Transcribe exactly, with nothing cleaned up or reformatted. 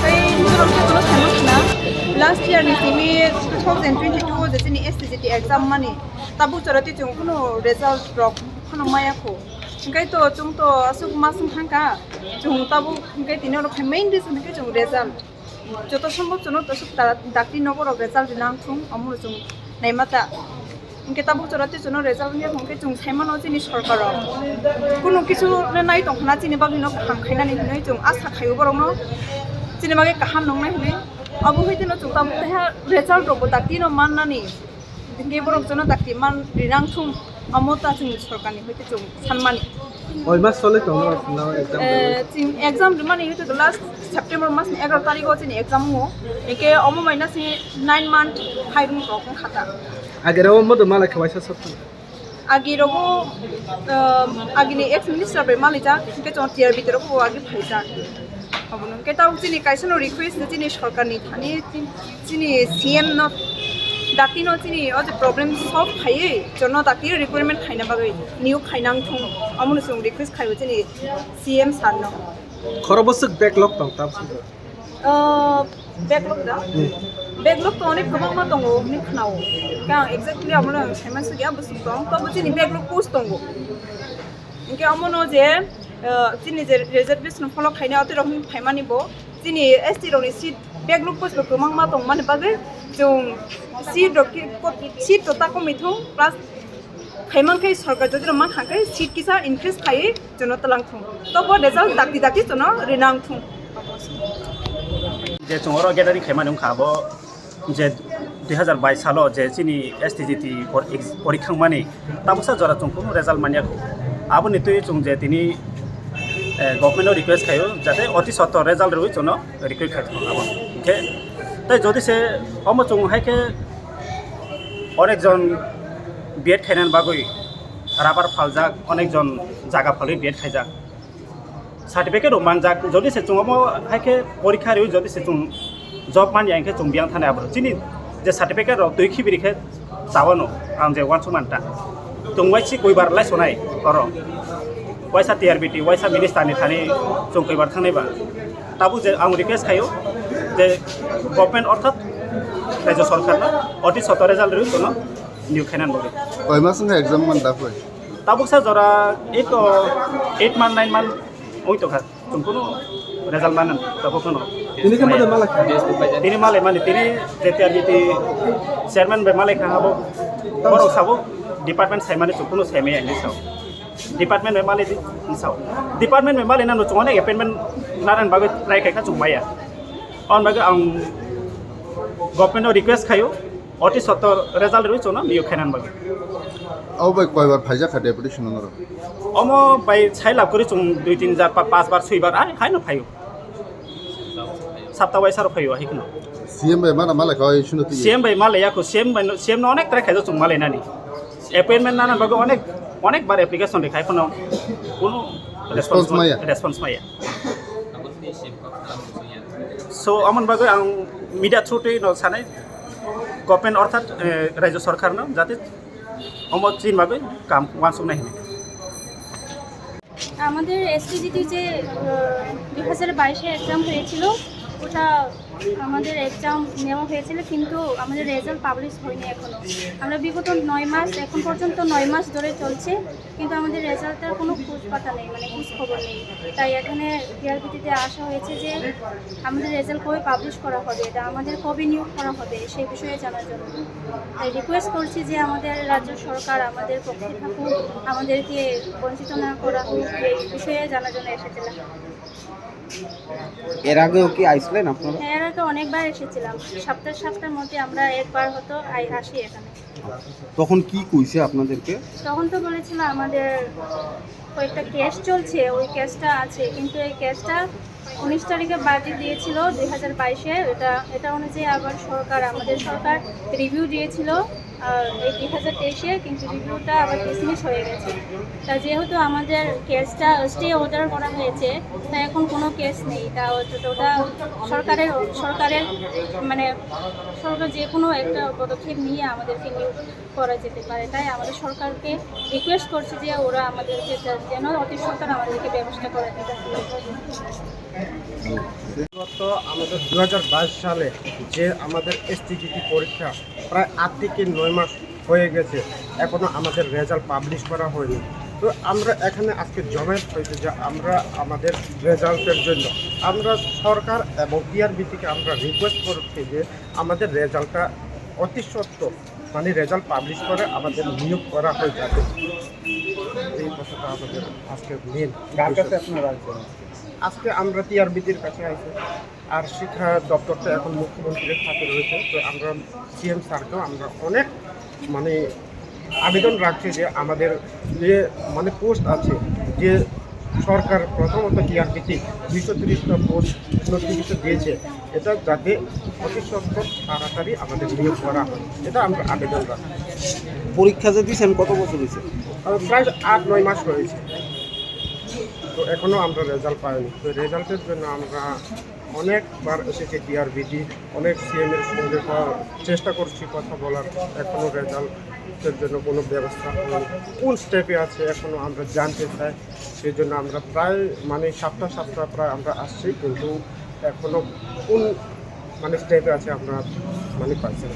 Tei norok khe bono saimang khna, last year ni simi two thousand twenty-two o je chini S T G T exam mani, tabuk jora tei chwng kunu result rok phano maya kho. Hwnkhe to chwng to aswk ma swng thang kha, chwng tabuk hwnkhe tini oro khe main reason hwnkhe chwng result. Joto sombhob chwngno tosuk ta-, dakti nogo rok result rina wngthung, omono chwng naima ta. Hwnkhe tabuk jora tei chwngno result wngya hwnkhe chwng saimano chini sorkar rok kunu kisu le nai tong khna chini bagwi no kaham khainani hinwi chwng asa khaio borokno chini bagwi kaham nongnai hinwi. Abo hai kheno chwng tabuk teha result rokbo dakti no mannani. Hwnkhe borok jono dakti man rinang thung, amo ta chwng sorkarni hoite chwng sanmani. Koi mas chole tongo, no, exam Eh, chwng exam rimani hoite the last September mas ni egaroh tarikh o chini exam wngo. Hwnkhe omo maina se nine month hai rung rok wng kha ta. Agera o modo malai khawaisa sab. Agi rogo, um, agini ex minister bai malijak, hwnkhe chwng T R B rogo agi phaijak. Abono hwnkhe tabuk chini kaisa no request, chini sorkar ni thani, chini C M no, dakti no chini o je problem solve khaiwi, chwngno dakti requirement khaina bagwi, niyok khainang thung, omono chwng request khaiwi chini C M sir no. Khoro bwswk backlog tong tabuk? Uh, backlog da? Hmm. Backlog to onek kwbangma tongo, hwnwi khnao. Hwnkhe ang exactly abono ang saiman sugya, bwswk tong, tobo chini backlog post tongo. Hwnkhe omono je, uh, chini je reservation follow khaina, oterok hwn phaimani bo, chini S T rokni seat backlog post bo kwbangma tongmani bagwi chwng seat rok ki-, ko-, seat to ta komwi thung, plus Khaiman khe sorkar jodi rok mankha khe seat kisa increase khaiwi chwngno twlang thung. Tobo result dakti dakti chwngno rinang thung. Je chwng oro gathering khaimani wngkha abo je dui hazar bais salo je chini S T G T por-, ex-, porikha wngmani tabuksa jora chwng kunu result manya kho. Aboni twi chwng je tini, eh, government no request khaio jate oti sotto result rwui chwngno request khai thung abo. Hwnkhe tei jodi se omo chwng hai khe Onek jon B Ed khainani bagwi rubber phaljak, onek jon jaga phalwi B Ed khaijak. Certificate rok manjak, jodi se chwng omo hai khe porikha rwi jodi se chwng job manya hwnkhe chwng biyang thani abo. Chini je certificate rok twi khibiri khe chawano ang je uansuk manta. Chwng waisi koibar lai sonai oro. Waisa T R B T, waisa minister ni thani chwng koibar thangnai ba. Tabuk je ang request khaio je government orthat Rajya Sarkarno oti soto result rwi tono new khainani bagwi. Koi mas wngkha exam man da koi? Tabuk sa jora eight to eight month, nine month oi tongkha. Chwng kunu result manan tabuk no. Tini khe mada malai kha? Tini malai mani, tini je T R B T chairman bai malai kha abo. Borok sabo department saimani chwng kunu saimaya hinwi sao. Department bai malai di, sao. Department bai malai nang chwng onek appointment naran bagwi try khaikha chwng maya. On bagwi ang government no request khaio, oti soto result rwi chwngno niyok khainan bagwi. Abo bai koi bar phaijak kha deputation no norok? Omo bai sai lab kwrwi chwng dui tin jar, pa-, pas bar, swi bar, ai, haino phaio. Sapta waisa rok phaio, hai kheno. C M bai mana malai kha, oi, suno twi. C M bai malai yakho, C M bai no, C M no onek try khaijak chwng malai nani. Appointment nana bagwi onek, onek bar application rikha, ekhono kunu response response maya. Response maya. So, amon bagwi ang media through twi no sanai, government orthat, eh, Rajya Sarkar no, jate omo chin bagwi kam wansuk nai hini. আমাদের এসটিজিটি যে, আহ, দুই হাজার বাইশে এক্সাম হয়েছিল, ওটা আমাদের এক্সাম নেওয়া হয়েছিল, কিন্তু আমাদের রেজাল্ট পাবলিশ হয়নি এখনো। আমরা বিগত নয় মাস, এখন পর্যন্ত নয় মাস ধরে চলছে, কিন্তু আমাদের রেজাল্টটার কোনো খোঁজ পাতা নেই, মানে, খোঁজ খবর নেই। তাই এখানে টিআরবিটিতে আসা হয়েছে যে আমাদের রেজাল্ট কবে পাবলিশ করা হবে, এটা আমাদের কবে নিয়োগ করা হবে, সেই বিষয়ে জানার জন্য। তাই রিকোয়েস্ট করছি যে আমাদের রাজ্য সরকার আমাদের পক্ষে থাকুক, আমাদেরকে বঞ্চিত না করা হোক, এই বিষয়ে জানার জন্য এসেছিলাম। এর আগেও কি আইছিলেন আপনারা? হ্যাঁ, এর আগে অনেকবার এসেছিলাম। সপ্তাহ সপ্তাহের মধ্যে আমরা একবার হয়তো আই-, আসি এখানে। তখন কি কইছে আপনাদেরকে? তখন তো বলেছিল আমাদের কয়েকটা কেস চলছে, ওই কেসটা আছে, কিন্তু এই কেসটা উনিশ তারিখে বাদ দিয়েছিল দুই হাজার বাইশে। এটা, এটা অনুযায়ী আবার সরকার, আমাদের সরকার রিভিউ দিয়েছিল, আহ, এই দুই হাজার তেইশে, কিন্তু রিভিউটা আবার ডিসমিস হয়ে গেছে। তা যেহেতু আমাদের কেসটা স্টে অর্ডার করা হয়েছে, তা এখন কোনো কেস নেই। তা ওটা, ওটা সরকারের, সরকারের মানে সরকার যে কোনো একটা পদক্ষেপ নিয়ে আমাদেরকে নিয়োগ করা যেতে পারে। তাই আমাদের সরকারকে রিকোয়েস্ট করছি যে ওরা আমাদেরকে যে-, যেন অতি সত্বর আমাদেরকে ব্যবস্থা করে দেয়। গত আমাদের দু হাজার বাইশ সালে যে আমাদের এসটিজিটি পরীক্ষা প্রায় আট থেকে নয় মাস হয়ে গেছে, এখনো আমাদের রেজাল্ট পাবলিশ করা হয়নি। তো আমরা এখানে আজকে জমায়েত হয়েছে যে আমরা আমাদের রেজাল্টের জন্য আমরা সরকার এবং টিআরবি থেকে আমরা রিকোয়েস্ট করছি যে আমাদের রেজাল্টটা অতি সত্বর, মানে, রেজাল্ট পাবলিশ করে আমাদের নিয়োগ করা হয় যাতে। এই কথাটা আমাদের আজকে মেইন। কার কাছে আপনারা আসবেন? আজকে আমরা টিআরবিটির কাছে আইছি। আর শিক্ষা দপ্তরটা এখন মুখ্যমন্ত্রীর হাতে রয়েছে, তো আমরা সিএম স্যারকেও আমরা অনেক, মানে, আবেদন রাখছি যে আমাদের যে, মানে, পোস্ট আছে, যে সরকার প্রথমত টিআরবিটি দুইশো তিরিশটা পোস্ট নোটিফিকেশন দিয়েছে, এটা যাতে অতি সত্বর তাড়াতাড়ি আমাদের নিয়োগ করা হয়, এটা আমরা আবেদন রাখছি। পরীক্ষা যে দিয়েছেন কত বছর হয়েছে? আহ, প্রায় আট নয় মাস হয়েছে, তো এখনো আমরা রেজাল্ট পাইনি। তো রেজাল্টের জন্য আমরা অনেকবার এসেছি টিআরবিটি, অনেক সিএম এর সঙ্গে ক-, চেষ্টা করছি কথা বলার, এখনো রেজাল্টের জন্য কোনো ব্যবস্থা হয়নি। কোন স্টেপে আছে এখনো আমরা জানতে চাই, সেই জন্য আমরা প্রায়, মানে, সপ্তাহ সপ্তাহ প্রায় আমরা আসছি, কিন্তু এখনো কোন, মানে, স্টেপে আছে আমরা, মানে, পাচ্ছি না।